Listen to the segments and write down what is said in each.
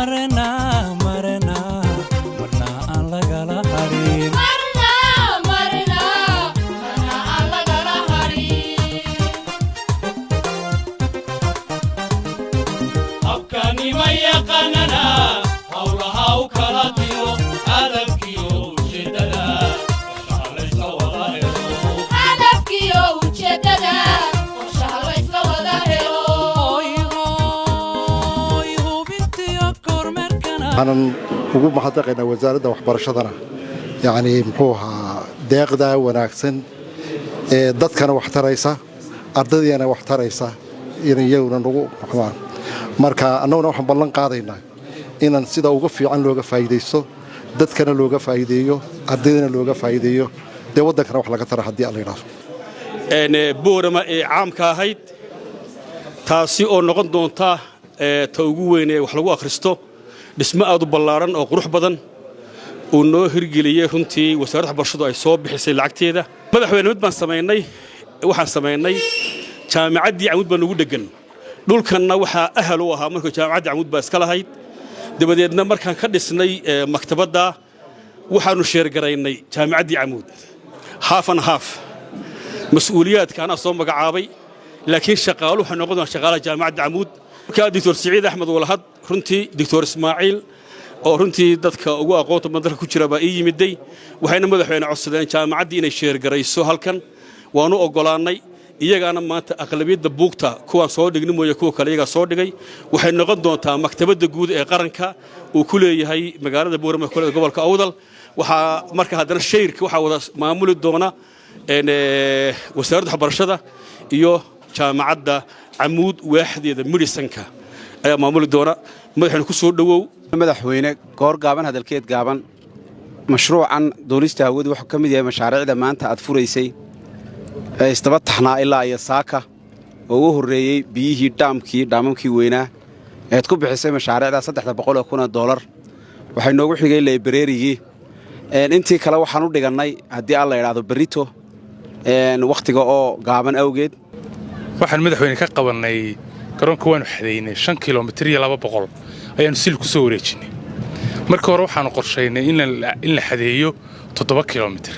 Marna marna marna aan lagala harin. Marna marna marna aan lagala harin. Habkanima yaqaanana howlaha u kala diro, hadafkiyo ujeedada qorshaha laysla wada helo. Hadafkiyo ujeedada qorshaha laysla wada helo. Hoy hubintiyo kormeerkana. Waxaanan ugu mahadnaqaynaa wasaaradda waxbarashadana, yacni muxuu ahaa, deeqdaa wanaagsan ee dadkana wax taraysa, ardaydiina wax taraysa, inay iyaguna nagu noqdaan. Marka annaguna waxaan ballan qaadaynaa inaan sida uga fiican looga faa'iidaysto, dadkana looga faa'iideeyo, ardaydana looga faa'iideeyo, dee waddankana wax laga tara haddii Alla yidhaahdo. Boorama ee caamka ahayd, taasi oo noqon doonta ta ugu weyn ee wax lagu akhristo. Dhismo aad u ballaaran oo qurux badan uu noo hirgeliyey runtii, wasaaradda waxbarashadu ay soo bixisay lacagteeda. Madaxweyne, mid baan samaynay, waxaan samaynay jaamicaddii Camuud baa nugu dheggan. Dhulkanna waxaa ahal u ahaa markuu jaamicadda Camuud baa iska lahayd. Dabadeedna markaan ka dhisnay maktabadda, waxaannu share garaynay jaamicaddii Camuud half and half. Mas-uuliyaadka anaa soo magacaabay, laakiin shaqaalu waxay noqon doonaa shaqaalaha jaamicadda Camuud. Markaa Doctor Siciid Axmed Walahad, runtii Doctor Ismaaciil oo runtii dadka ugu aqoonta badan dalka ku jira baa ii yimiday. Waxayna, madaxweyne, codsadeen jaamacaddii inay share garayso halkan. Waanu oggolaannay. Iyagaana maanta aqlabiyadda buugta kuwaan soo dhigni mooye, kuwa kale iyagaa soo dhigay. Waxay noqon doontaa maktabadda guud ee qaranka uu ku leeyahay magaalada Boorama kole gobolka Awdal. Waxaa marka haddana share-ka waxaa wada maamuli doona wasaaradda waxbarashada iyo jaamacadda Camuud, waaxdeeda medicine-ka ayaa maamuli doona. Madaxweyne, ku soo dhowow. Madaxweyne, goor gaaban hadalkeed gaaban. Mashruucan duulista hawadu wuxuu ka mid yahay mashaariicda maanta aad furaysay ee isdaba taxnaa ilaa iyo saaka, oo u horreeyey biyihii dhaamkii, dhaamamkii weynaa eed ku bixisay mashaariicda 300,000 doolar. Waxay noogu xigay library-gii. Intii kale waxaan u dhigannay haddii Alla idhaahdo berrito, wakhtiga oo gaaban awgeed. Waxaan, madaxweyne, ka qabannay garoonka waanu xadaynay, 5 kilomitir iyo 200 ayaannu sil ku soo wareejinnay. Markii hore waxaannu qorshaynay in la xadeeyo 7 kilomitir.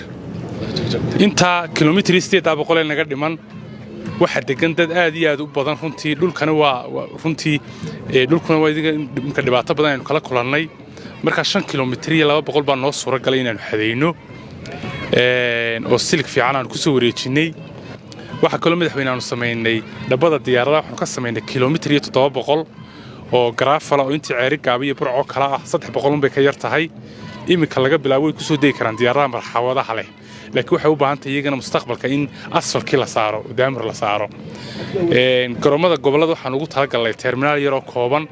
Intaa kilomitir iyo 800 ee naga dhiman waxaa degan dad aad iyo aad u badan runtii. Dhulkana waa runtii dhulkuna waa imka dhibaato badan aynu kala kulannay. Markaa 5 kilomitir iyo 200 baa noo suura galay inaannu xadayno oo silig fiican aanu ku soo wareejinnay. Waxaa kaloo, madaxweyne, aanu samaynay dhabbada diyaaradaha. Waxaanu ka samaynay kilomitir iyo 700 oo gravel-a, oo intii Ceeri Gaaba iyo Burcoo kala ah, 300 unbay ka yar tahay. Iminka laga bilaabo way ku soo degi karaan diyaaradaha marxawadaha leh, laakiin waxay u baahan tahay iyagana mustaqbalka in asfalkii la saaro oo daamur la saaro. Garoomada gobollada waxaan ugu talagalnay terminal yaroo kooban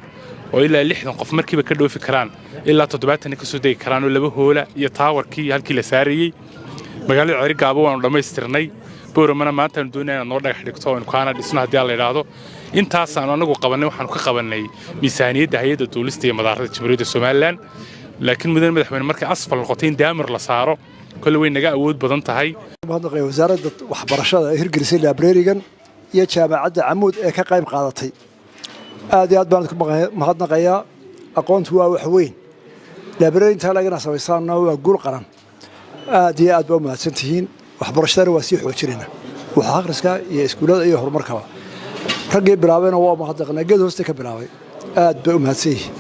oo ilaa 60 qof markiiba ka dhoofi karaan, ilaa 70 ka soo degi karaan, oo laba hoola iyo tower-kii iyo halkii la saarayey. Magaalada Ceeri Gaabo waanu dhammaystirnay. Booramana maantaanu doonaya inaad noo dhagax dhigto aynu kaana dhisno haddii Alla idhaahdo. Intaasaanu anagu qabannay, waxaanu ka qabannay miisaaniyadda Hay-adda Duulista iyo Madaarada Jamhuuriyadda Somaliland. Laakiin, mudane madaxweyne, markay asfal noqotay in daamir la saaro, kolle way naga awood badan tahay. Mahadnaqaya wasaaradda waxbarashada ee hirgelisay library-gan iyo jaamacadda Camuud ee ka qayb qaadatay. Aad iyo aad baan ku mahadnaqayaa. Aqoontu waa wax weyn. Library intaa lagana samaysaana waa guul qaran. Aad iyo aad baa u mahadsan tihiin. Waxbarashadana waa sii xoojinayna, waxa akhriska iyo iskuullada iyo horumarkaba. Raggii bilaabayna waa mahadnaqnaa, geed hooste ka bilaabay, aad bay u mahadsan yihiin.